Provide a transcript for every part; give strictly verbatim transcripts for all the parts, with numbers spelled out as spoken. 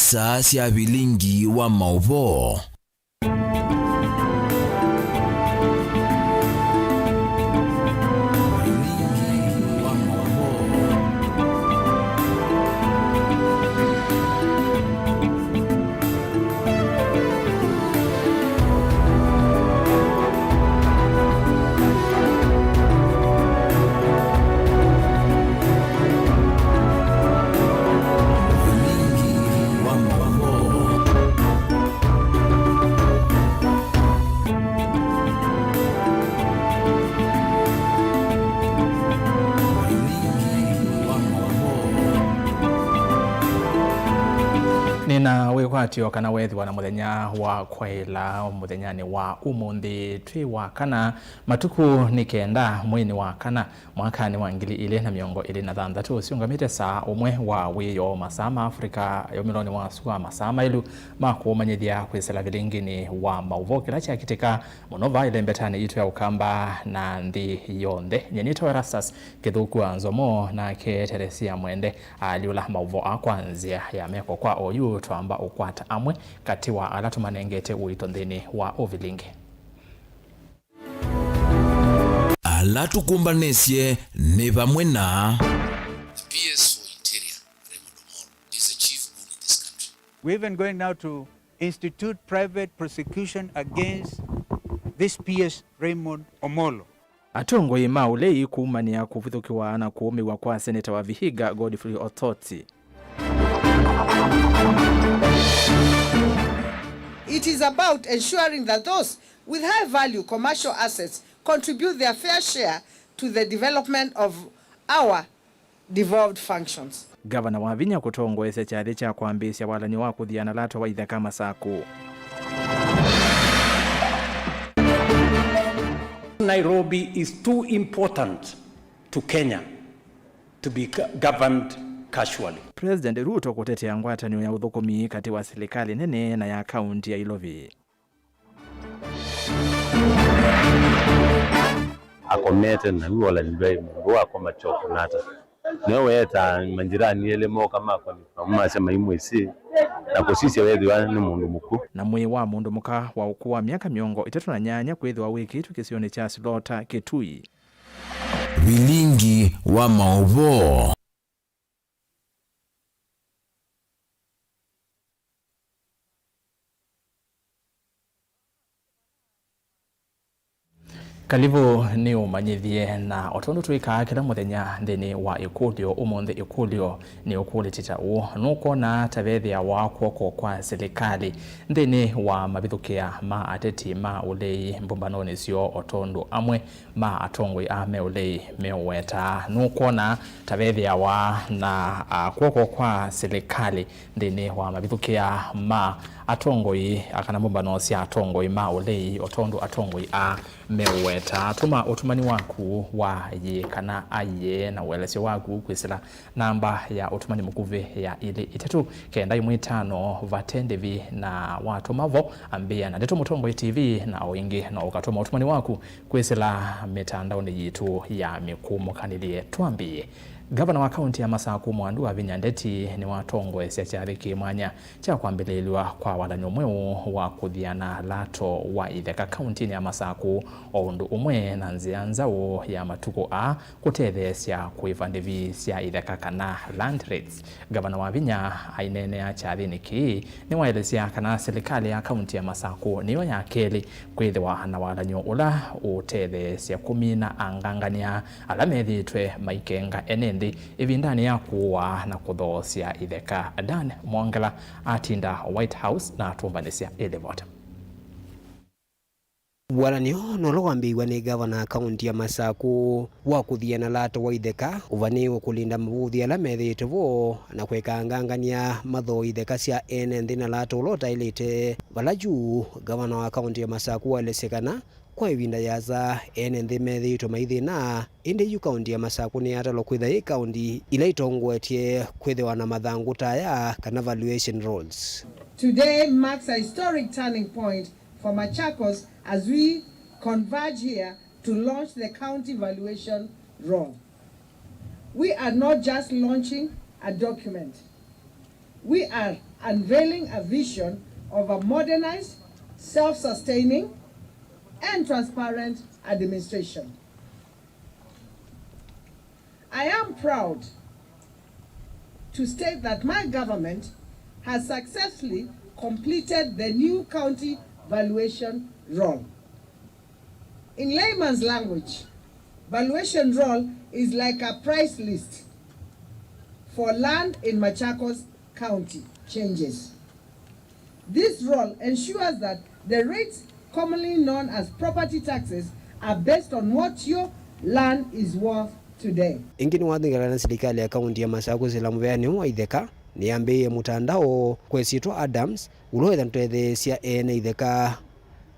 Saa sya vilingi wa maũvoo. Nĩna wĩkwatyo kana weethĩwa na mũthenya wa kwaĩla mũthenyanĩ wa ũmũnthĩ. Twĩ wa kana, matukũ nĩ kenda mweinĩ wa kana, mwakanĩ wa ngili ilĩ na mĩongo ĩlĩ na thanthatũ, ũsiũngamĩte saa ũmwe wa wĩoo, masaa ma Africa ya ũmĩlonĩ wa sua, masaa maĩlu ma kũũmanyĩthya kwĩsĩla vilinginĩ wa maũvoo kĩla kyakitĩka mũno vaa ĩlembetanĩ yitũ ya Ũkamba na nthĩ yonthe. Nyie nĩtawa Erastus Kĩthũku wa Nzomo, nake Teresia Mwende alyũla maũvoo aa kwa nzĩa ya meko. Kwa oyu, twamba ũkwata amwe katĩ wa ala tũmanengete ũito nthĩnĩ wa ũvilingi. Ala tũkũmbanĩsye nĩ vamwe na P S for Interior, Raymond Omolo, is the chief goon in this country. We're even going now to institute private prosecution against this P S Raymond Omolo. Atongoi ma ũlei kũumanĩa kũvithũkĩwa na kũũmĩw'a kwa seneta wa Vihiga, Godfrey Ototi. It is about ensuring that those with high value commercial assets contribute their fair share to the development of our devolved functions. Ngavana Wavinya kũtongoesya kyathĩ kya kwambĩĩsya walany'o wa kũthiana lato wa itheka Masakũ. Nairobi is too important to Kenya to be go-, governed casually. President Ruto kũtetea ngwatanĩo ya ũthũkũmi katĩ wa silikalĩ nene na ya kaunti ya Ilovi. Akomete na yu ola nĩndwai mũndũ wakoma kyoko nata. Nĩwe weetaa manjirani elĩ moka makoni pamasya maimwĩsĩ na kũsisya wethĩwa nĩ mũndũ mũkw'ũ. Na mwĩĩ wa mũndũ mũka wa ũkũũ wa myaka mĩongo ĩtatũ na nyanya kwĩthĩwa wĩkĩtwe kĩsionĩ kya Slaughter Kitui. Vilingi wa maũvoo. Kalivũ nĩũmanyĩthye, na o tondũ twĩkaa kĩla mũthenya nthĩnĩ wa ĩkũlyo, ũmũnthĩ ĩkũlyo nĩũkũlĩtye ta ũũ: nũkwona ta vethĩawa kw'oko kwa silikalĩ nthĩnĩ wa mavithũkĩa ma ateti ma ũlei mbũmbanonĩ syoo, o tondũ amwe ma atongoi aa me ũlei meũwetaa? Nũkwona ta vethĩawa na, a, kw'oko kwa silikalĩ nthĩnĩ wa mavithũkĩa ma atongoi, a, kana mbũmbano sya atongoi ma ũlei, o tondũ atongoi aa meũwetaa? Tũma ũtũmani waku wa yĩĩ kana aiee na ũelesyo waku kwĩsĩla namba ya ũtũmani mũkuvĩ ya ilĩ itatũ kenda ĩmwe itano vate ndĩvi, na watũma vo, ambĩĩa na Ndeto Mũtongoi T V, na o ĩngĩ no ũkatũma ũtũmani waku kwĩsĩla mĩtandaonĩ yitũ ya mĩkũmũkanĩlye. Twambĩĩe. Ngavana wa kaunti ya Masakũ, Mwandu Wavinya Ndeti, nĩwatongoesya kyathĩ kĩ mwanya kya kwambĩlĩĩlw'a kwa walany'o mweũ wa kũthiana lato wa itheka kauntinĩ ya Masakũ, o ũndũ ũmwe na nzĩa nzaũ ya matukũ aa kũtetheesya kũĩva ndĩvi sya itheka kana land rates. Ngavana Wavinya aineenea kyathĩnĩ kĩĩ nĩwaelesya kana silikalĩ ya kaunti ya Masakũ nĩyo ya kelĩ kwĩthĩwa na walany'o ũla ũũtetheesya kũmina angangany'a ala methĩĩtwe maikenga ene nthĩ ĩvindanĩ ya kũũa na kũthoosya itheka. Dan Mwongela atinda White House na atũmbanĩsya ĩlivoti. Walany'o nũla wambĩĩw'a nĩ ngavana kaunti ya Masakũ wa kũthiana lato wa itheka ũvanĩĩwe kũlinda mavũthi ala methĩĩtwe vo na kũeka angangany'a mathoo itheka sya ene nthĩ na lato ũla ũtaĩlĩte. Vala yu, ngavana wa kaunti ya Masakũ waelesya kana kwa ĩvinda yĩasa ene nthĩ methĩĩtwe maithĩna, ĩndĩ yu kaunti ya Masakũ nĩyatalwa kwĩtha yĩ kaunti ila itongoetye kwĩthĩwa na mathangũ ta aya kana valuation rolls. Today marks a historic turning point for Machakos as we converge here to launch the county valuation roll. We are not just launching a document. We are unveiling a vision of a modernized, self-sustaining, and transparent administration. I am proud to state that my government has successfully completed the new county valuation roll. In layman's language, valuation roll is like a price list for land in Machakos County changes. This roll ensures that the rates commonly known as property taxes are based on what your land is worth today. Ĩngĩ nĩwathingata na silikalĩ ya kaunti ya Masakũ sila mũveanĩ ũũ wa itheka nĩyambĩĩe mũtandao kwĩsyĩtwa ADAMS, ũla wĩtha ũtetheesya ene itheka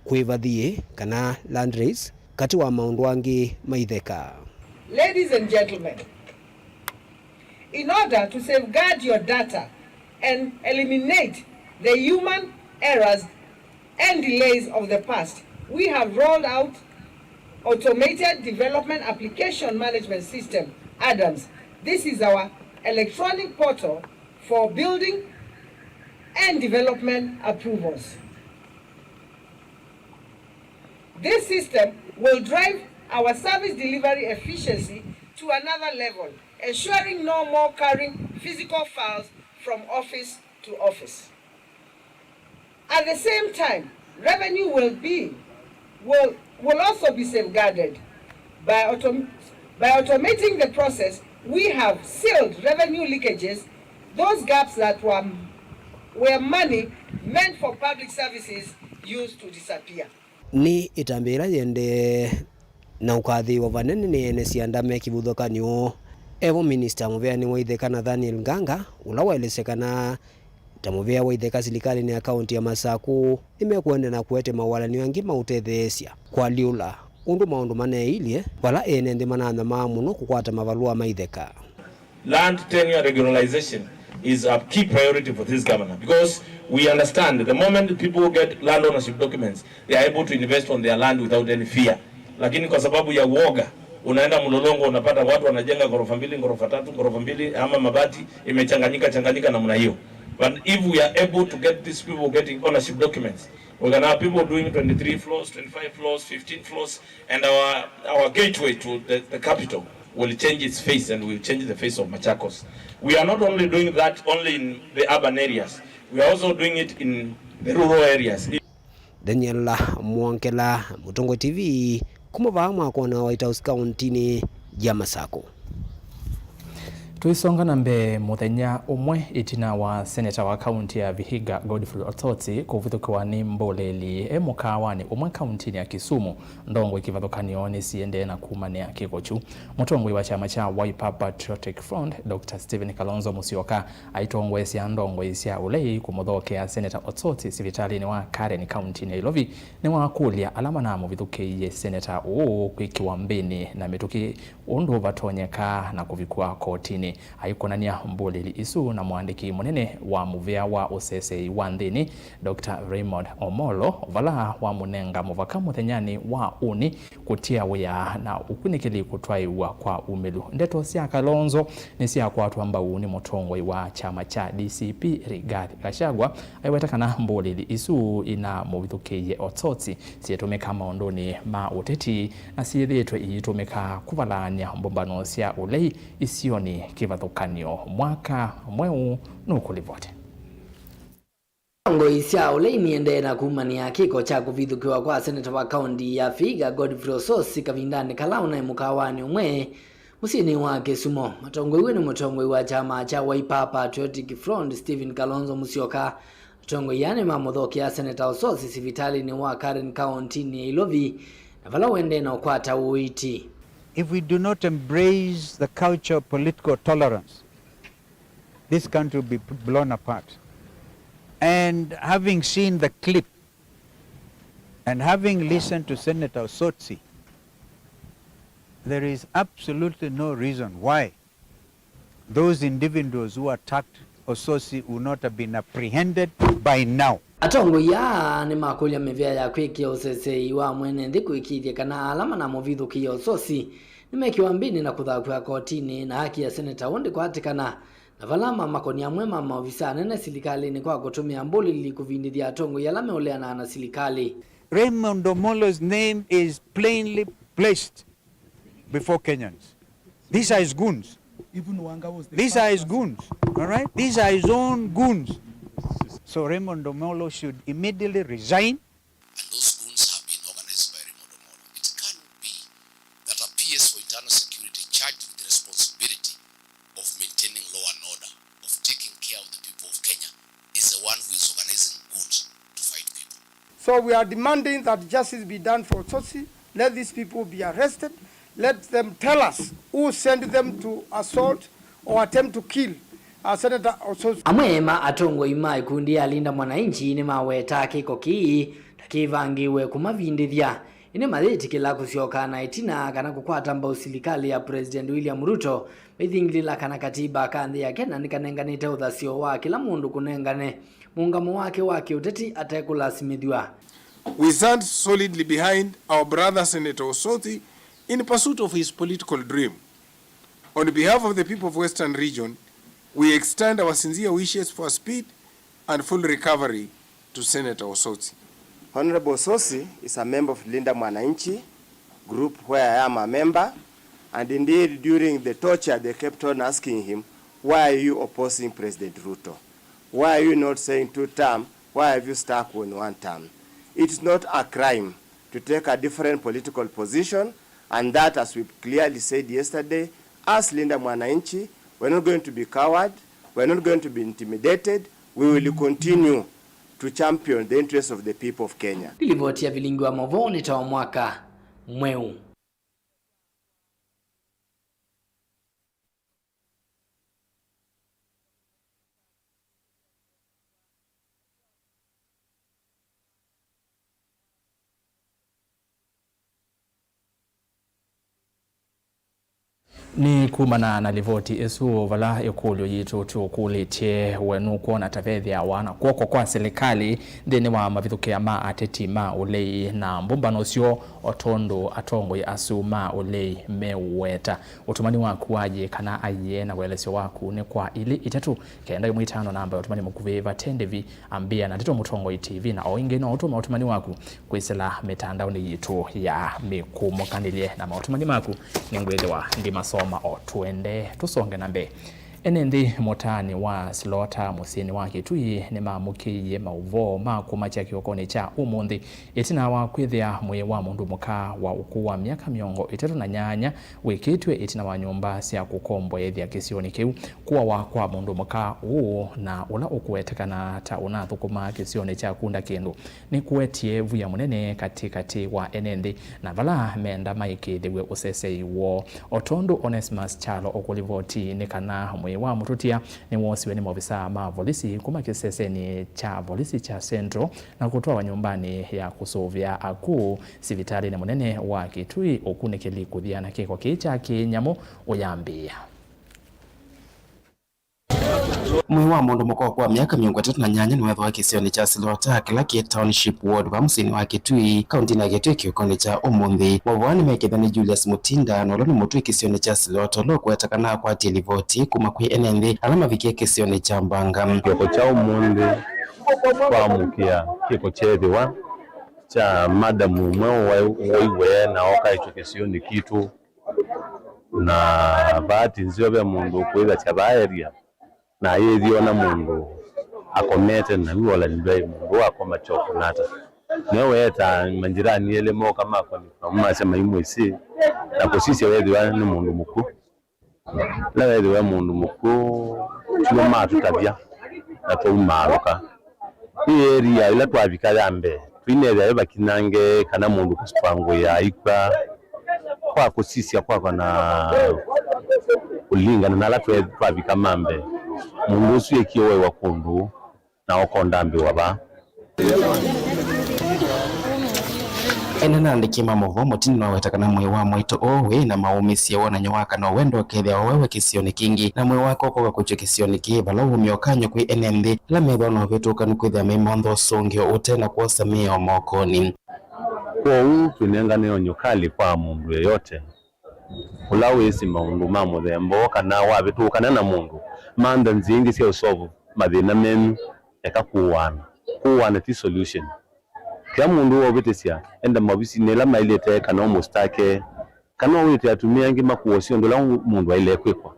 kwĩvathie kana land rates, katĩ wa maũndũ angĩ ma itheka. Ladies and gentlemen, in order to safeguard your data and eliminate the human errors and delays of the past, we have rolled out Automated Development Application Management System, ADAMS. This is our electronic portal for building and development approvals. This system will drive our service delivery efficiency to another level, ensuring no more carrying physical files from office to office. At the same time, revenue will be, will, will also be safeguarded by autom-, by automating the process. We have sealed revenue leakages, those gaps that were, where money meant for public services used to disappear. Nĩ ĩtambya yĩla yĩendee na ũkathĩĩwa vanene nĩ ene syanda me kĩvathũkany'o. Evo minista mũveanĩ wa itheka Nathaniel Nganga, ũla waelesya kana ta mũvea wa itheka silikalĩnĩ ya kaunti ya Masakũ, nĩmekũendeea na kũete mawalany'o angĩ ma ũtetheesya kũalyũla ũndũ maũndũ maneeilye, vala ene nthĩ mananyamaa mũno kũkwata mavalũa ma itheka. Land tenure regularization is a key priority for this governor, because we understand the moment people get land ownership documents, they are able to invest on their land without any fear. Lakini kwa sababu ya uoga, unaenda Mlolongo, unapata watu wanajenga ghorofa mbili, ghorofa tatu, ghorofa mbili, ama mabati imechanganyika changanyika namna hiyo. But if we are able to get these people getting ownership documents, we can have people doing twenty-three floors, twenty-five floors, fifteen floors, and our, our gateway to the, the capital will change its face and will change the face of Machakos. We are not only doing that only in the urban areas, we are also doing it in the rural areas. Daniel Mwongela, Mũtongoi T V, kuma vaa mwakona wa White House kauntinĩ ya Masakũ. Tũisonga na mbee, mũthenya ũmwe ĩtina wa seneta wa kaunti ya Vihiga Godfrey Otsotsi kũvithũkĩwa nĩ mbũlĩli e mũkaawanĩ ũmwe kauntinĩ ya Kisumu, ndongoi kĩvathũkany'o nĩsiendee na kumanĩa kĩko kyu. Mũtongoi wa kyama kya Wiper Patriotic Front, Doctor Stephen Kalonzo Musyoka, aitongoesya ndongoi sya ũlei kũmũthokea seneta Otsotsi sivitalĩnĩ wa Karen kauntinĩ ya Ilovi, nĩwakũlya ala manamũvithũkĩie seneta ũũ kwĩkĩwa mbĩnĩ na mĩtũkĩ ũndũ vatonyeka na kũvikwa kotinĩ. Aikonany'a mbũlĩli isu na mũandĩki mũnene wa mũvea wa ũseseĩ wa nthĩnĩ, Doctor Raymond Omolo, vala wamũnenga mũvaka mũthenyanĩ wa ũnĩ kũtia wĩa na ũkunĩkĩli kũtwaĩw'a kwa umĩlu. Ndeto sya Kalonzo nĩsyakwatwa mbau nĩ mũtongoi wa kyama kya D C P, Rigathi Gachagua, aiweta kana mbũlĩli isu inamũvithũkĩie Otsotsi syĩtũmĩka maũndũnĩ ma ũteti na syĩthĩĩtwe iitũmĩka kũvalany'a mbũmbano sya ũlei isionĩ kĩvathũkany'o. Mwaka mweũ nũkũlivoti. Ndongoi sya ũlei niendee na kumanĩa kĩko kya kũvithũkĩwa kwa seneta wa kaunti ya Vihiga, Godfrey Otsotsi, kavindanĩ kala ũnaĩ mũkaawanĩ ũmwe mũsyĩnĩ wa Kisumu. Matongoew'e nĩ mũtongoi wa kyama kya Wiper Patriotic Front, Stephen Kalonzo Musyoka, atongoi aa nĩmamũthokea seneta Otsotsi sivitalĩnĩ wa Karen kauntinĩ ya Ilovi, na vala ũendee na ũkwata ũiiti. If we do not embrace the culture of political tolerance, this country will be blown apart. And having seen the clip and having listened to Senator Otsotsi, there is absolutely no reason why those individuals who attacked Otsotsi would not have been apprehended by now. Atongoi aa nĩmakũlya mĩvĩa ya kwĩkĩa ũseseĩ wa mwene nthĩ kũĩkĩĩthya kana ala manamũvithũkĩie Otsotsi nĩmekĩwa mbĩnĩ na kũthakw'a kotinĩ, na haki ya seneta ũũ ndĩkwatĩkana Na vala mamakoni amwe ma maovisa anene silikalĩnĩ kwa kũtũmĩa mbũlĩli kũvindĩthya atongoi ala meũleana na silikalĩ. Raymond Omolo's name is plainly placed before Kenyans. These are his goons. Even Wanga was the These are his goons. All right? These are his own goons. So Raymond Omolo should immediately resign. And those goons have been organized by Raymond Omolo. It can't be that a P S for internal security charged with the responsibility of maintaining law and order, of taking care of the people of Kenya, is the one who is organizing goons to fight people. So we are demanding that justice be done for Osotsi. Let these people be arrested. Let them tell us who sent them to assault or attempt to kill uh, Senator Osotsi. Amwe ma atongoi ma ikundi ya Linda Mwananchi nĩmawetaa kĩko kĩĩ ta kĩvangĩĩwe kũmavindĩthya. Ĩndĩ mayĩtĩkĩla kũsyoka na ĩtina kana kũkwata mbau silikalĩ ya President William Ruto, maithingilĩla kana katiba ka nthĩ ya Kenya nĩkanenganĩte ũthasyo wa kĩla mũndũ kũnengane mũũngamo wake wa kĩũteti atekũlasimĩthw'a. We stand solidly behind our brother Senator Osotsi in pursuit of his political dream. On behalf of the people of Western Region, we extend our sincere wishes for a speed and full recovery to Senator Osotsi. Honorable Osotsi is a member of Linda Mwananchi group where I am a member, and indeed during the torture they kept on asking him, "Why are you opposing President Ruto? Why are you not saying two term? Why have you stuck on one term?" It's not a crime to take a different political position, and that, as we clearly said yesterday, as Linda Mwananchi, we're not going to be coward, we're not going to be intimidated, we will continue to champion the interests of the people of Kenya. Nĩ livoti ya vilingi wa maũvoo nĩ ta wa mwaka mweũ. Nĩ kumana na livoti ĩsu, vala ĩkũlyo yitũ tũkũlĩtye, we nũkwona ta vethĩawa na kw'oko kwa silikalĩ nthĩnĩ wa mavithũkĩa ma ateti ma ũlei na mbũmbano ũsyo, o tondũ atongoi asu ma ũlei meũweta? Ũtũmani waku wa yĩĩ kana aiee na ũelesyo waku nĩ kwa ilĩ itatũ kenda ĩmwe itano namba ya ũtũmani mũkuvĩ vate ndĩvi. Ambĩa na Ndeto Mũtongoi T V, na o ĩngĩ no ũtũme ũtũmani waku kwĩsĩla mĩtandaonĩ yitũ ya mĩkũmũkanĩlye, na maũtũmani maku nĩngwĩthĩwa ngĩmasoma o tũendee tũsonge na mbee. Ene nthĩ mũtaanĩ wa Silota mũsyĩnĩ wa Kitui nĩmamũkĩie maũvoo ma kũmakya kĩokonĩ kya ũmũnthĩ, ĩtina wa kwĩthĩa mwĩĩ wa mũndũ mũka wa ũkũũ wa myaka mĩongo ĩtatũ na nyanya wĩkĩtw'e ĩtina wa nyũmba sya kũkomboethya kĩsionĩ kĩu kũawa kwa mũndũ mũka ũũ, na ũla ũkũwetekana ta ũnathũkũmaa kĩsionĩ kya kunda kĩndũ, nĩkũetie vuya mũnene katĩ katĩ wa ene nthĩ na vala menda maĩkĩĩthĩw'e ũsesei woo. O tondũ Onesmus Kyalo ũkũlivoti, nĩ kana mwĩĩ wa mũtũtia nĩwoosiwe nĩ maovisaa ma volisi kuma kĩsesenĩ kya volisi kya Central na kũtwawa nyũmbanĩ ya kũsũvĩa akũũ sivitalĩnĩ mũnene wa Kitui, ũkunĩkĩli kũthiana kĩko kĩĩ kya kĩnyamũ ũyambĩĩa. Mwĩĩ wa mũndũ mũka wa myaka mĩongo ĩtatũ na nyanya nĩwethĩwa kĩsionĩ kya Silota, kĩla kĩ Township Ward, vaa mũsyĩnĩ wa Kitui, kauntinĩ ya Kitui kĩokonĩ kya ũmũnthĩ. Maũvoo aa nĩmekĩthwa nĩ Julius Mutinda, na ũla nĩ mũtũi kĩsionĩ kya Silota, ũla ũkũweta kana akwatie livoti kuma kwĩ ene nthĩ ala mavikie kĩsionĩ kya Mbanga. Kĩoko kya ũmũnthĩ twamũkĩa kĩko kyeethĩwa kya madamu ũmwe ũwaiwe na okaĩtwe kĩsionĩ kitũ, na bahati nzeo ve mũndũ ũkwĩthasya vaa area na ayĩthĩa ona mũndũ akomete, na yu ola ndwaĩ mũndũ ũũ akoma kyoko nata. Nĩwe weeta manjirani elĩ mooka makwanĩka, masya maimwĩsĩ, na kũsisya weethĩwa nĩ mũndũ mũkw'ũ. Ĩla weethĩwa e mũndũ mũkw'ũ, tiwe matũtavya na twaumaalũka. Ĩ area ĩla twavika ya mbee, tũinethĩa yĩ vakinyange kana mũndũ kũspangũĩa aikw'a. Kwa kũsisya kwakwa na kũlingana na ala twe-, twavika ma mbee, mũndũ ũsu ekie ũwaiwa kũndũ na ũkondambĩwa vaa. Ene na andĩki ma maũvoo, Mutinda nĩwaweta kana mwĩĩ wa mwaitũ ũũ wĩ na maũmĩsye wonany'o wa kana ũwendo ũkethĩawa ũwaiwe kĩsionĩ kĩngĩ, na mwĩĩ wake ũkoka kũtw'ĩka kĩsionĩ kĩĩ, vala ũumya ũkany'o kwĩ ene nthĩ ala methĩwa na ũvĩtũkanu kwĩthĩa maimontha ũsũngĩo ũte na kwosa mĩao mokonĩ. Kwoou twĩnengane onyo kalĩ kwa mũndũ yeyote Ũla wĩsĩ maũndũ ma mũthemba ũũ kana wavĩtũkana na mũndũ, mantha nzĩa ingĩ sya ũsolve mathĩna menyu, eka kũaana. Kũaana ti solution. Kĩla mũndũ waũvĩtĩsya, enda maovisinĩ ĩla maĩlĩte kana ũmũstake, kana ũwĩte atumĩa angĩ makũosye ũndũ ũla mũndũ aĩle kwĩkwa.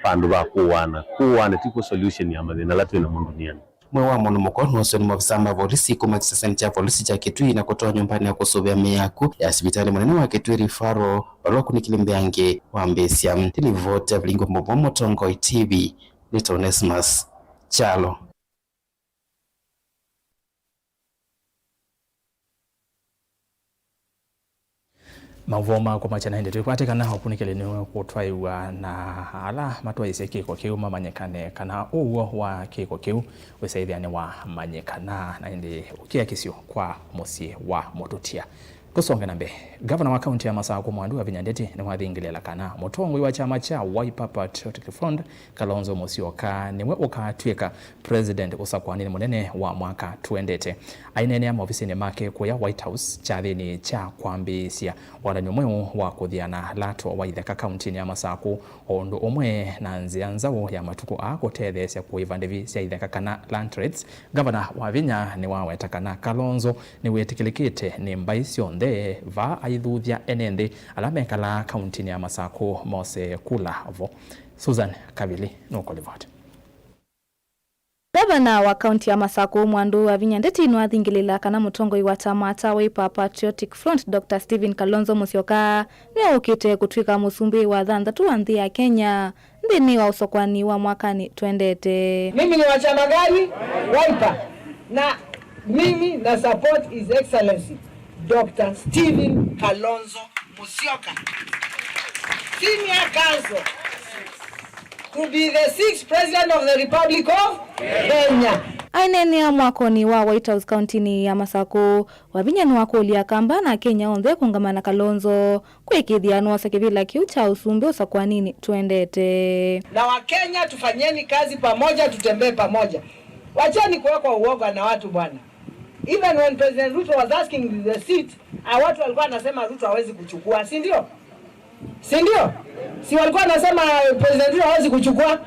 Vandũ va kũaana, kũaana ti kw'o solution ya mathĩna ala twĩ namo ndũnĩanĩ. Mwĩĩ wa mũndũ mũka nĩwosĩwe nĩ maovisaa ma volisi kuma kĩsesenĩ kya volisi kya Kitui na kũtwawa nyũmbanĩ ya kũsũvĩa mĩĩ ya akw'ũ ya sivitalĩ mũnene wa Kitui Referral vala ũkunĩkĩli mbee angĩ wambĩĩsya. Nĩ livoti ya Vilingwa Mbovo, Mũtongoi T V, nĩ Onesmus Kyalo. Maũvoo ma kũmakya na ĩndĩ twĩkwate kana ũkunĩkĩli nĩũkũtwaĩwa na ala matwaĩĩsye kĩko kĩu mamanyĩkane kana ũw'o wa kĩko kĩu wĩsaĩthĩa nĩwamanyĩkana na ĩndĩ ũkiakisyo kwa mũsyĩ wa mũtũtia. Tũsonge na mbee. Ngavana wa kaunti ya Masakũ Mwandu Wavinya Ndeti nĩwathingĩlĩĩla kana mũtongoi wa kyama kya Wiper Patriotic Front Kalonzo Musyoka nĩwe ũkatw'ĩka president ũsakwanĩnĩ mũnene wa mwaka tũendete. Aineenea maovisinĩ make kũya White House kyathĩnĩ kya kwambĩĩsya watan'yo mweũ wa kũthiana lato wa itheka kauntinĩ ya Masakũ, o ũndũ ũmwe na nzĩa nzaũ ya matukũ aa kũtetheesya kũĩva ndĩvi sya itheka kana land rates. Ngavana Wavinya nĩwaweta kana Kalonzo nĩwĩtĩkĩlĩkĩte nĩ mbaĩ syonthe vaa aithuthya ene nthĩ ala mekalaa kauntinĩ ya Masakũ mose kula vo. Susan Kavili nũkũlivoti. Ngavana wa kaunti ya Masakũ Mwandu Wavinya Ndeti nĩwathingĩlĩĩla kana mũtongoi wa kyama kya Wiper Patriotic Front, Doctor Stephen Kalonzo Musyoka, nĩwe ũkĩte kũtw'ĩka mũsumbĩ wa thanthatũ wa nthĩ ya Kenya nthĩnĩ wa ũsakũani wa mwakanĩ tũendete. Mimi ni wa chama gani? Wiper. Na mimi na support His Excellency Doctor Stephen Kalonzo Musyoka, Senior Counsel, to be the sixth President of the Republic of Kenya. Aineenea mwakonĩ wa White House kauntinĩ ya Masakũ, Wavinya nĩwakũlya Akamba na Akenya onthe kũũngama na Kalonzo kwĩkĩĩthya nĩwosa kĩvĩla kĩu kya ũsumbĩ ũsakũaninĩ tũendete. Na Wakenya, tufanyeni kazi pamoja, tutembee pamoja. Wacheni kuwekwa uoga na watu bwana. Even when President Ruto was asking the seat, ah, watu walikuwa wanasema Ruto hawezi kuchukua, si ndio? Si ndio? Si walikuwa wanasema President Ruto hawezi kuchukua?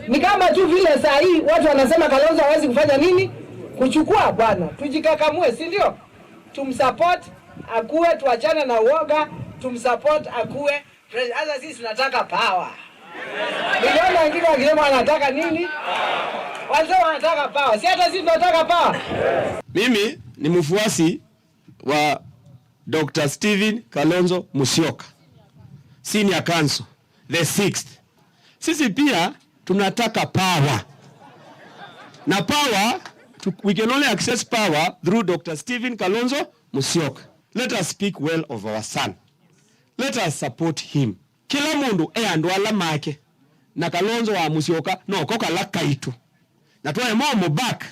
Ni kama tu vile saa hii watu wanasema Kalonzo hawezi kufanya nini? Kuchukua, bwana. Tujikakamue, si ndio? Tumsupport akuwe, tuachane na uoga, tumsupport akuwe president. Hata sisi tunataka power. Niliona wengine wakisema wanataka nini? Walisema wanataka power. Si hata sisi tunataka power? Mimi ni mfuasi wa Doctor Stephen Kalonzo Musyoka, Senior Counsel, the sixth. Sisi pia tunataka power. Na power, tu-, we can only access power through Doctor Stephen Kalonzo Musyoka. Let us speak well of our son. Let us support him. Kĩla mũndũ e andũ ala make, na Kalonzo wa Musyoka noko kala kaitũ. Na twaema ũmũback,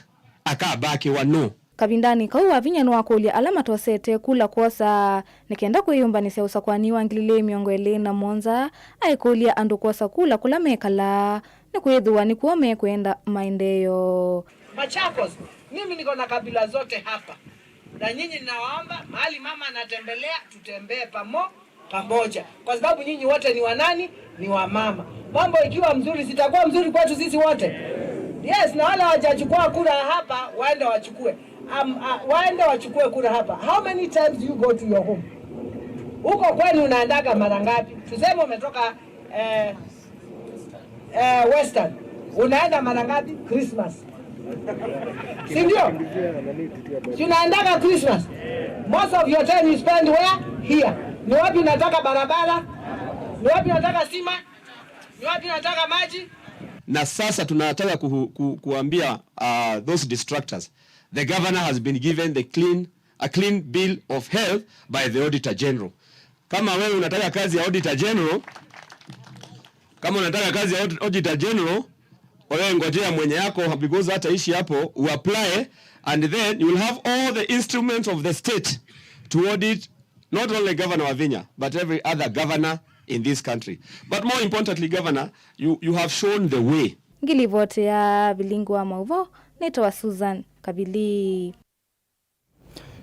akabakĩwa nũ? Kavindanĩ kau, Wavinya nĩwakũlya ala matosete kula kwosa nĩ kenda kwĩyũmbanĩsya ũsakũani wa ngili ilĩ mĩongo ĩlĩ na mũonza, aikũlya andũ kwosa kula kũla mekalaa, nĩkwĩthĩwa nĩkw'o mekwenda maendeeo. Machakos, mimi niko na kabila zote hapa. Na nyinyi ninawaomba, mahali mama anatembelea, tutembee pamo-, pamoja. Kwa sababu nyinyi wote ni wanani? Ni wamama. Mambo ikiwa mzuri, zitakuwa mzuri kwetu sisi wote. Yes, na wale hawajachukua kura hapa, waende wachukue. Um, uh, waende wachukue kura hapa. How many times do you go to your home? Huko kwenu unaendaga mara ngapi? Tuseme umetoka, eh, eh, Western. Unaenda mara ngapi Christmas? Si ndio? Si unaendaga Christmas? Most of your time you spend where? Here. Ni wapi unataka barabara? Ni wapi unataka stima? Ni wapi unataka maji? Na sasa tunataka ku-, ku-, kuambia, uh, those detractors, the governor has been given the clean, a clean bill of health by the Auditor General. Kama wewe unataka kazi ya Auditor General, kama unataka kazi ya Aud-, Auditor General, wewe ngojea mwenye yako, because hataishi hapo, uapply, and then you will have all the instruments of the state to audit not only Governor Wavinya, but every other governor in this country. But more importantly, Governor, you, you have shown the way. Ngilivoti ya Vilingi wa Maũvoo, nĩtawa Susan Kavili.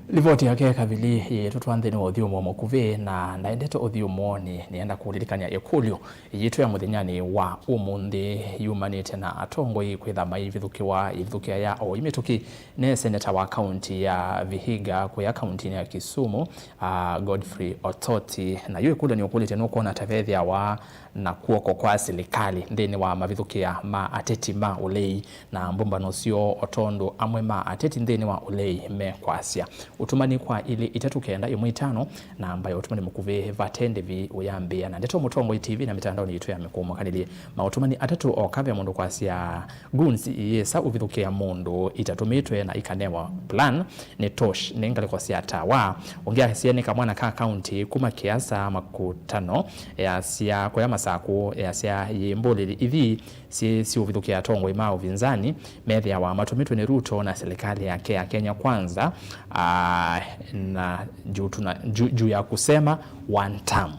Livoti yake kavili yĩtũtwaa nthĩnĩ wa ũthyũmũo mũkuvĩ, na ndaendete ũthyũmũonĩ, nĩenda kũlilikany'a ĩkũlyo yitũ ya mũthenyanĩ wa ũmũnthĩ yumanĩte na atongoi kwĩtha maivithũkĩwa ivithũkĩa ya ooi mĩtũkĩ nĩ seneta wa kaunti ya Vihiga kũya kauntinĩ ya Kisumu, a Godfrey Ototi. Na yu ĩkũlyo nĩũkũlĩtye nũkwona ta vethĩawa na kw'oko kwa silikalĩ nthĩnĩ wa mavithũkĩa ma ateti ma ũlei na mbũmbano syoo, o tondũ amwe ma ateti nthĩnĩ wa ũlei mekwasya. Ũtũmani kwa ilĩ itatũ kenda ĩmwe itano, namba ya ũtũmani mũkuvĩ vate ndĩvi ũyambĩĩa. Na ndeto mũtongoi T V na mĩtandaonĩ yitũ ya mĩkũũmũkanĩlye maũtũmani atatũ oka ve mũndũ kwasya, goons iyĩsa ũvithũkĩa mũndũ itatũmĩtwe na ikanewa plan nĩ Tosh, nĩ ngalĩko sya tawa. Ũngĩ asya nĩ kamwana ka kaunti kuma Kĩasa Makutano, easya kũya Masakũ, easya yĩ mbũlĩli ithi syĩ siũvithũkĩa atongoi ma ũvinzani methĩawa matũmĩtwe nĩ Ruto na silikalĩ yake ya Kenya Kwanza, ah, na juu tuna-, juu, juu ya kusema one term.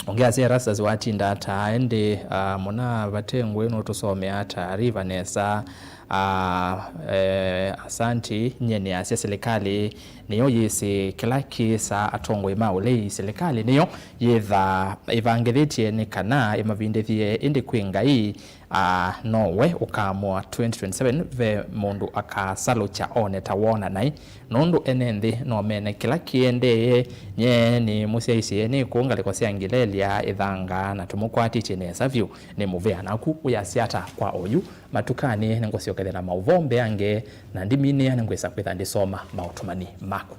Ũngĩ asya Erastus watinda ata ĩndĩ, ah, mũna vate ngũĩ nũtũsomea taarifa nesa. Ah, eh, asanti, nyie nĩasya silikalĩ nĩyo yĩsĩ kĩla kĩsaa atongoi ma ũlei. Silikalĩ nĩyo yĩthaa ĩvangĩthĩtye nĩ kana ĩmavindĩthye, ĩndĩ kwĩ Ngai, ah, nowe ũkaamũa twenty twenty-seven ve mũndũ akaasalũkya one ta wona naĩ. Nũndũ ene nthĩ no mene kĩla kĩendee. Nyie nĩmũsyaisye nĩ kũũ ngalĩko sya Ngilelia ĩthanga na tũmũkwatĩtye nesa vyũ nĩ mũvea. Naku wĩasya ata kwa oyu? Matukanĩ nĩngũsyokethela maũvoo mbeange, na ndiminĩa nĩngwĩsa kwĩtha ndĩsoma maũtũmani maku.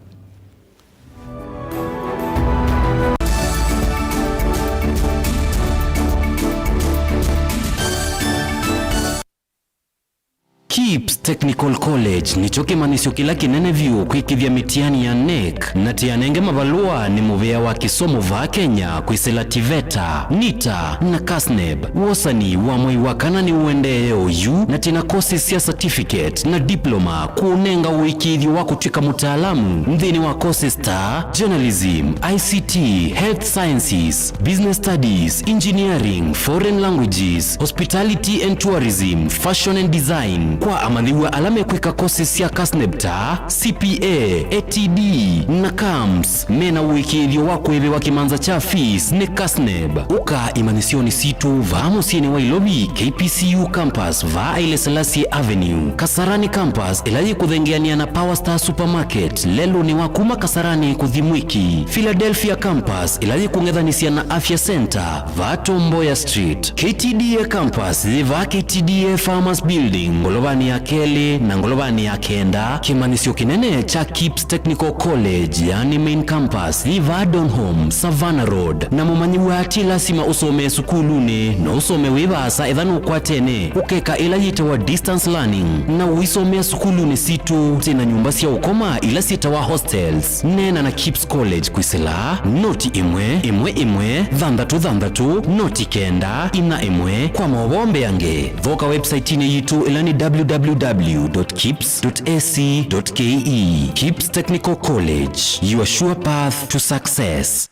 KIPS Technical College nĩkyo kĩmanyĩsyo kĩla kĩnene vyũ kwĩkĩthya mĩtiani ya NEC, na tĩanenge mavalũa nĩ mũvĩa wa kĩsomo vaa Kenya kwĩsĩla TVETA, NITA, na KASNEB. Wosani wa mwei wa kana nĩũendee oyu, na twĩna courses sya certificate na diploma kũũnenga ũĩkĩĩthyo wa kũtw'ĩka mũtaalamu nthĩnĩ wa courses ta journalism, I C T, health sciences, business studies, engineering, foreign languages, hospitality and tourism, fashion and design. Kwa amanyĩw'a ala mekwĩka courses sya KASNEB ta C P A, A T D, na CAMS, mena ũĩkĩĩthyo wa kũĩvĩwa kĩmanza kya fees nĩ KASNEB. Ũka imanyĩsyonĩ sitũ vaa mũsyĩnĩ wa Ilovi, K P C U campus, vaa Haile Selassie Avenue, Kasarani campus, ĩla yĩkũthengeanĩa na Power Star Supermarket, lelũnĩ wa kuma Kasarani kũthi Mwiki, Philadelphia campus, ĩla yĩkũng'ethanĩsya na Afya Center, vaa Tom Mboya Street, K T D A campus, yĩ vaa K T D A Farmers Building, ngolovanĩ ya kelĩ na ngolovanĩ ya kenda. Kĩmanyĩsyo kĩnene kya KIPS Technical College, yani main campus, yĩ vaa Donholm, Savannah Road. Na mũmanyĩw'a ti lasima ũsomee sukulunĩ, no ũsome wĩ vaasa etha nũkwatene ũkeka ĩla yĩtawa distance learning, na ũisomea sukulunĩ sitũ. Twĩna nyũmba sya ũkoma ila syĩtawa hostels. Neena na KIPS College kwĩsĩla noti ĩmwe, ĩmwe, ĩmwe, thanthatũ, thanthatũ, noti kenda, ina ĩmwe. Kwa maũvoo mbeange, thoka website-inĩ yitũ ĩla nĩ W W W dot kips dot A C dot K E. KIPS Technical College, your sure path to success.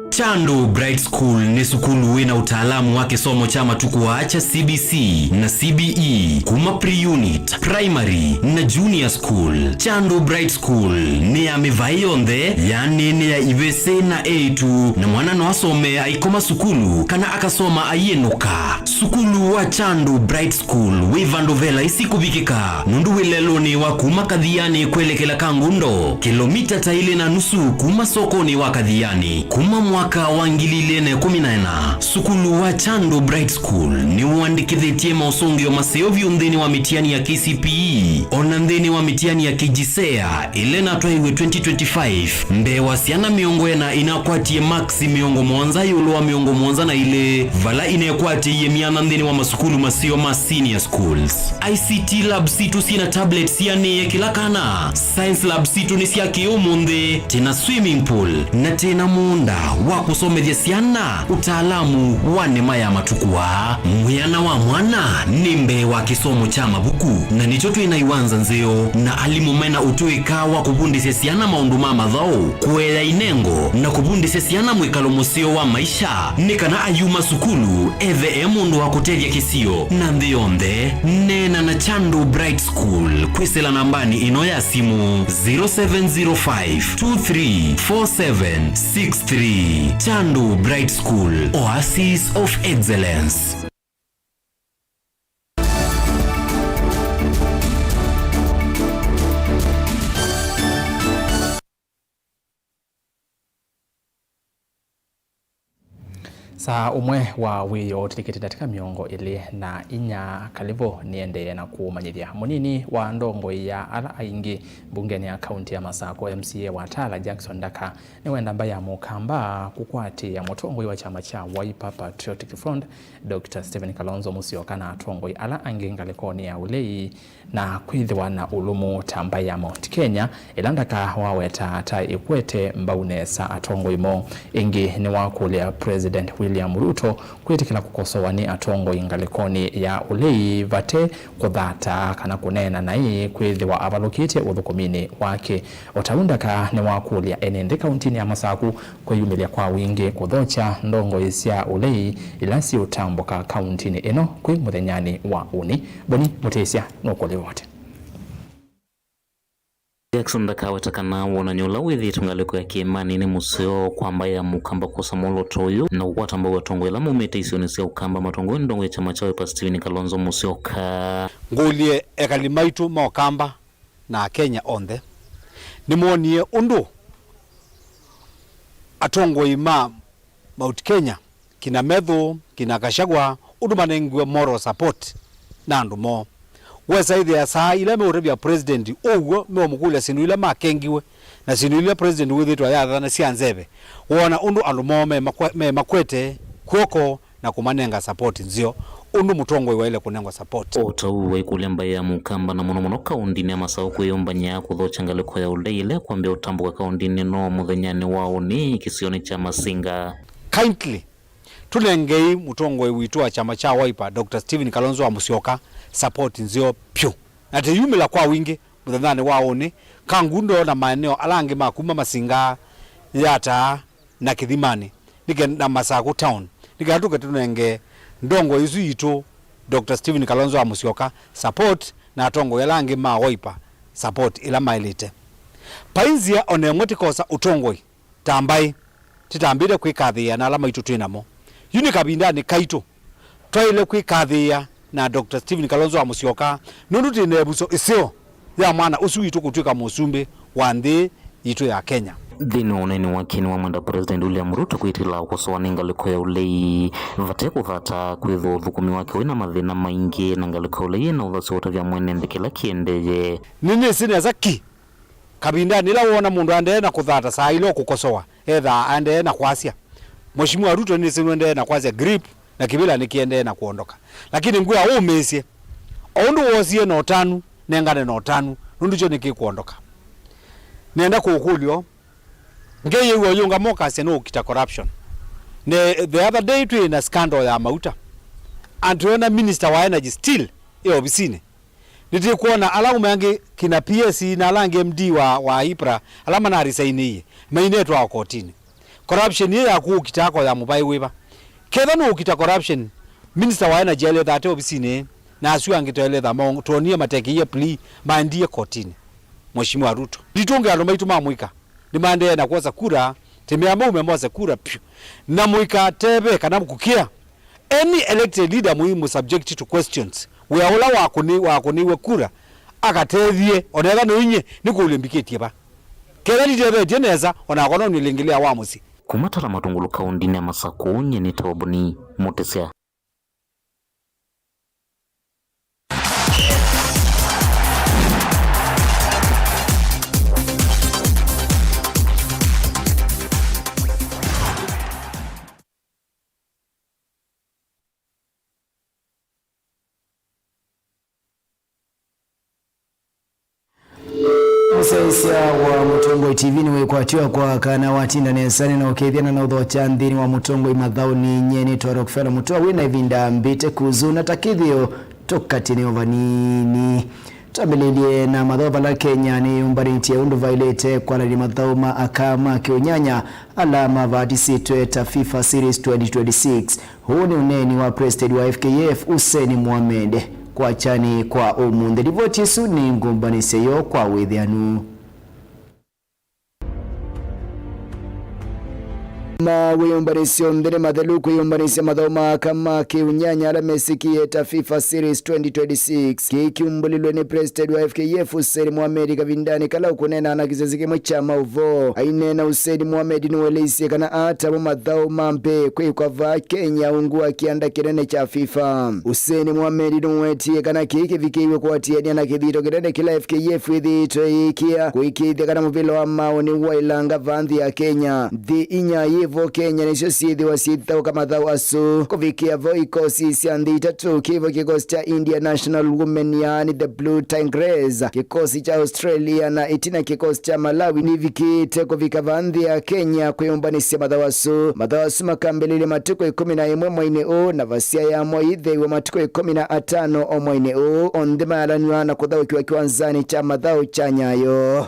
Chandu Bright School nĩ sukulu wĩna ũtaalamu wa kĩsomo kya matukũ aa kya C B C na C B E kuma pre-unit, primary, na junior school. Chandu Bright School nĩ ya mĩvaĩ yonthe, yani nĩ ya ivĩsĩ na eĩtu, na mwana no asome aikoma sukulu kana akasoma aiĩnũka. Sukulu wa Chandu Bright School wĩ vandũ ve laisi kũvikĩka, nũndũ wĩ lelũnĩ wa kuma Kathiani kwelekela Kangundo, kĩlomita ta ilĩ na nusu kuma sokonĩ wa Kathiani. Kuma mwaka wa ngili ilĩ na ĩkũmi na ĩna, sukulu wa Chandu Bright School nĩwandĩkĩthĩtye maũsũngĩo maseo vyũ nthĩnĩ wa mĩtiani ya K C P E, ona nthĩnĩ wa mĩtiani ya K J S E A, ĩla ĩnatwaiwe twenty twenty-five, mbee wa syana mĩongo ĩna inakwatie maksi mĩongo mũonza ĩũlũ wa mĩongo mũonza na ilĩ, vala inekwatĩie myanya nthĩnĩ wa masukulu maseo ma senior schools. I C T lab sitũ syĩna tablets sianĩe kĩla kana. Science lab sitũ nĩ sya kĩũmũnthĩ, twĩna swimming pool, na twĩna mũũnda wa kũsomethya syana ũtaalamu wa nĩma ya matukũ aa. Mwĩana wa mwana nĩ mbee wa kĩsomo kya mavuku, na nĩkyo twĩ na iwanza nzeo na alimũ mena ũtũĩka wa kũvundĩsya syana maũndũ ma mathaũ, kũea inengo, na kũvundĩsya syana mwĩkalo mũseo wa maisha, nĩ kana ayuma sukulu ethe e mũndũ wa kũtethya kĩsio na nthĩ yonthe. Neena na Chandu Bright School kwĩsĩla nambanĩ ĩno ya simũ, zero seven zero five two three four seven six three. Chandu Bright School, Oasis of Excellence. Saa ũmwe wa wĩoo ũtilikĩte ndatĩka mĩongo ĩlĩ na inya. Kalivũ nĩendee na kũmanyĩthya. Mũnini wa ndongoi ya ala aingĩ mbungenĩ ya kaunti ya Masakũ, M C A wa Tala, Jackson Ndaka, nĩwenda mbaĩ ya Mũkamba kũkwatĩĩa mũtongoi wa kyama kya Wiper Patriotic Front, Doctor Stephen Kalonzo Musyoka, na atongoi ala angĩ ngalĩkonĩ ya ũlei na kwĩthĩwa na ũlũmu ta mbaĩ ya Mount Kenya, ĩla Ndaka wawetaa ta ĩkwete mbau nesa atongoi moo. Ĩngĩ nĩwakũlya President William Ruto kwĩtĩkĩla kũkosowa nĩ atongoi ngalĩkonĩ ya ũlei vate kũthata kana kũneena naĩ kwĩthĩwa avalũkĩtye ũthũkũminĩ wake. O ta ũu Ndaka nĩwakũlya ene nthĩ kauntinĩ ya Masakũ kwĩyumĩlya kwa wingĩ kũthokya ndongoi sya ũlei ila siũtambũka kauntinĩ ĩno kwĩ mũthenyanĩ wa ũnĩ. Boni Mũtĩsya nũkũlivoti. Jackson Ndaka aweta kana wonany'o ũla wĩthĩĩtwe ngalĩko ya kĩĩmanĩ nĩ mũseo kwa mbaĩ ya Mũkamba kwosa mwolooto ũyũ na kũkwata mbau atongoi ala maumĩte isionĩ sya Ũkamba matongoi ndongoi ya kyama kya Wiper Stephen Kalonzo Musyoka. Ngũlye ekali maitũ ma Ũkamba na Akenya onthe, nĩmwonie ũndũ atongoi ma Mount Kenya, kina Methu, kina Gachagua, ũndũ manengiwe moral support na andũ moo. Wesa ĩthĩa saa ila meũtavya president ũw'o, meũmũkũlya syĩndũ ila makengiwe na syĩndũ ila president wĩthĩĩtwe ayathana sya nzeve, woona ũndũ andũ moo memakwe-, memakwete kw'oko na kũmanenga support nzeo ũndũ mũtongoi waĩle kũnengwa support. O ta ũu waikũlya mbaĩ ya Mũkamba na mũno mũno kaũndinĩ ya Masaũ kwĩyũmbany'a kũthokya ngalĩko ya ũlei ĩla ĩkwambĩa ũtambũka kaũndinĩ ĩno mũthenyanĩ wa ũnĩ kĩsionĩ kya Masinga. Kindly, tũnengei mũtongoi witũ wa kyama kya Wiper, Doctor Stephen Kalonzo wa Musyoka, support nzeo pyũ. Na tĩyumĩla kwa wingĩ mũthenyanĩ wa ũnĩ, Kangundo na maeneo ala angĩ ma kuma Masinga, Yatta, na Kĩthimanĩ, nĩ kenda, na Masakũ Town, nĩ kenda tũke tũnenge ndongoi ĩsu yitũ, Doctor Stephen Kalonzo wa Musyoka, support, na atongoi ala angĩ ma Wiper support ĩla maĩlĩte. Vai nzĩa o na ĩmwe tĩkosa ũtongoi ta mbaĩ, tĩtambĩte kwĩkathĩĩa na ala maitũ twĩ namo. Yu nĩ kavindanĩ kaitũ. Twaĩle kwĩkathĩĩa na Doctor Stephen Kalonzo wa Musyoka nũndũ twĩ na ĩvuso ĩseo ya mwana ũsu witũ kũtw'ĩka mũsumbĩ wa nthĩ yitũ ya Kenya. Nthĩnĩ wa ũneeni wake nĩwamwenda President William Ruto kwĩtĩkĩla kũkosowa nĩ ngalĩko ya ũlei vate kũthata kwĩthĩwa ũthũkũmi wake wĩ na mathĩna maingĩ na ngalĩko ya ũlei yĩ na ũthasyo wa ũtavya mwene nthĩ kĩla kĩendee. Nĩnĩsĩ nesa ki kavindanĩ ĩla woona mũndũ aendee na kũthata saa ila ũkũkosowa ethaa aendee na kwasya, Mheshimiwa Ruto nĩsĩ nũendee na kwasya grip na kĩvĩla nĩkĩendee na kũondoka. Lakini ngwĩa ũũmĩĩsye, o ũndũ woosie na ũtanu, nengane na ũtanu, nũndũ kyo nĩkĩkũondoka. Nĩenda kũũkũlyo, ngeyĩw'a ũyũngama ũkasya nũũkita corruption. Ne, the other day twĩ na scandal ya mauta. And twĩona minister wa energy still e ovisinĩ. Nĩtĩkwona ala aume angĩ, kina P S na ala angĩ M D wa, wa IPRA, ala manarisainĩie, mainetwawa kotinĩ. Corruption ĩĩ yaku ũkitaa ko ya mũvaĩ wĩva? Ketha nũũkita corruption, minister wa energy aletha ate ovisinĩ, na asu angĩ twaeletha mo-, twonie matekĩie plea, maendie kotinĩ. Mheshimiwa Ruto. Nditũnge andũ maitũ ma mũika. Nĩmaendee na kwosa kura, tĩmea maume mose kura pyũ. Na mũikateve kana kũkĩa. Any elected leader mũimũ subject to questions. Wĩa ũla wakũni-, wakũnĩiwe kura, akatethye, ona ethwa nĩ inyie, nĩkũlye mbikĩtye va. Ketha nditethetie nesa, onakwa no nĩlĩngĩlĩa wa mũsyĩ. Kuma Tala Matungulu kaũndinĩ ya Masakũ, nyie nĩ Toboni Mũtĩsya. Mũseo Sya wa Mũtongoi T V nĩwĩkwatĩwa kwa kana watinda nesa nĩ na ũkĩthya na ũthokya nthĩnĩ wa Mũtongoi mathaũnĩ. Nyie nĩtwa Rockefeller Mũtua wĩ na ĩvinda mbĩte kuzu na ta kĩthĩo tũkatinĩo vanini. Twambĩlĩlye na mathaũ vala Kenya nĩyũmbanĩtye ũndũ vaĩlĩte kwalany'a mathaũ ma aka ma kĩũnyanya ala mavatisĩtwe ta FIFA Series twenty twenty-six. Ũũ nĩ ũneeni wa President wa F K F, Hussein Mohamed, kwakyanĩ kwa ũmũnthĩ. Livoti ĩsu nĩ ngũmbanĩsye yo kwa wĩthĩanu. Ma wĩyũmbanĩsyo nthĩ nĩ mathelu kwĩyũmbanĩsya mathaũ ma aka ma kĩũnyanya ala mesĩkĩe ta FIFA Series twenty twenty-six. Kĩĩ kyumbũlilwe nĩ President wa F K F, Hussein Mohamed, kavindanĩ kala ũkũneena na kĩsesi kĩmwe kya maũvoo. Aineena, Hussein Mohamed nĩweleisye kana ata mo mathaũ ma mbee kwĩkwa vaa Kenya ungu wa kĩanda kĩnene kya FIFA. Hussein Mohamed nĩwetie kana kĩĩ kĩvikĩiwe kũatĩanĩa na kĩthito kĩnene kĩla F K F ĩthĩĩtwe ĩĩkĩa kũĩkĩĩthya kana mũvĩla wa maũ nĩwaĩlanga vaa nthĩ ya Kenya. Nthĩ inya yĩ vo Kenya nĩsyo syĩthĩwa syĩthaũka mathaũ asu kũvikĩa vo ikosi sya nthĩ itatũ, kĩvo kĩkosi kya India National Women, yaani the Blue Tigress, kĩkosi kya Australia, na ĩtina kĩkosi kya Malawi nĩvikĩte kũvika vaa nthĩ ya Kenya kwĩyũmbanĩsya mathaũ asu. Mathaũ asu makambĩlĩlya matukũ ĩkũmi na ĩmwe mweinĩ ũũ, na vasya yamo yĩtheiwe matukũ ĩkũmi na atano o mweinĩ ũũ, onthe mayalanw'a na kũthaũkĩwa kĩwanzanĩ kya mathaũ kya Nyayo.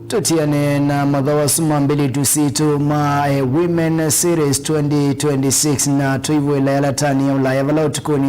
Tũtiane na mathaũ asu ma mbĩlĩtu sitũ ma, eh, Women Series twenty twenty-six, na tũivũĩla yalatani ya Ulaya vala ũtukũnĩ